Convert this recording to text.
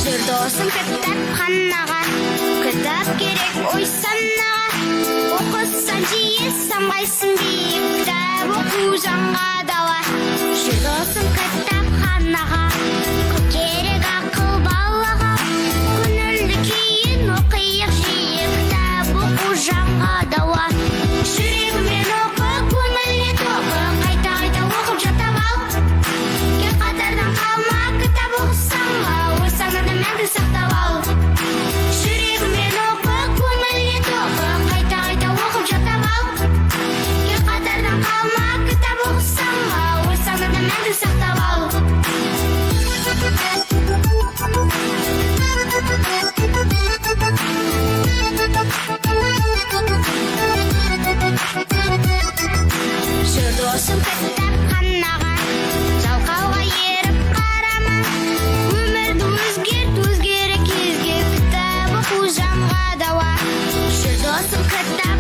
Жүр, досым, кітапханаға, кітап керек ой санаға. Оқысаң, жиі самғайсың биік, кітап оқу жанға дауа. Жүр, досым, кітапханаға, көп керек ақыл балаға. Көңілді күйін оқиық жиі, кітап оқу жанға дауа. Жүрегіңмен оқы, көңіліңе тоқы, қайта қайта оқып жаттап ал. Кел, қатардан қалма, кітап оқысаң, ой санада мәңгі сақтап ал. Жүрегіңмен оқы, көңіліңе тоқы, қайта қайта оқып жаттап ал. Кел, қатардан қалма, кітап оқысаң, ой санада мәңгі сақтап ал. Жүр, досым, кітапханаға, жалқауға еріп қарама. Өмірді өзгерт, өзгерер кезге, кітап оқу жанға дауа. Жүр, досым, кітап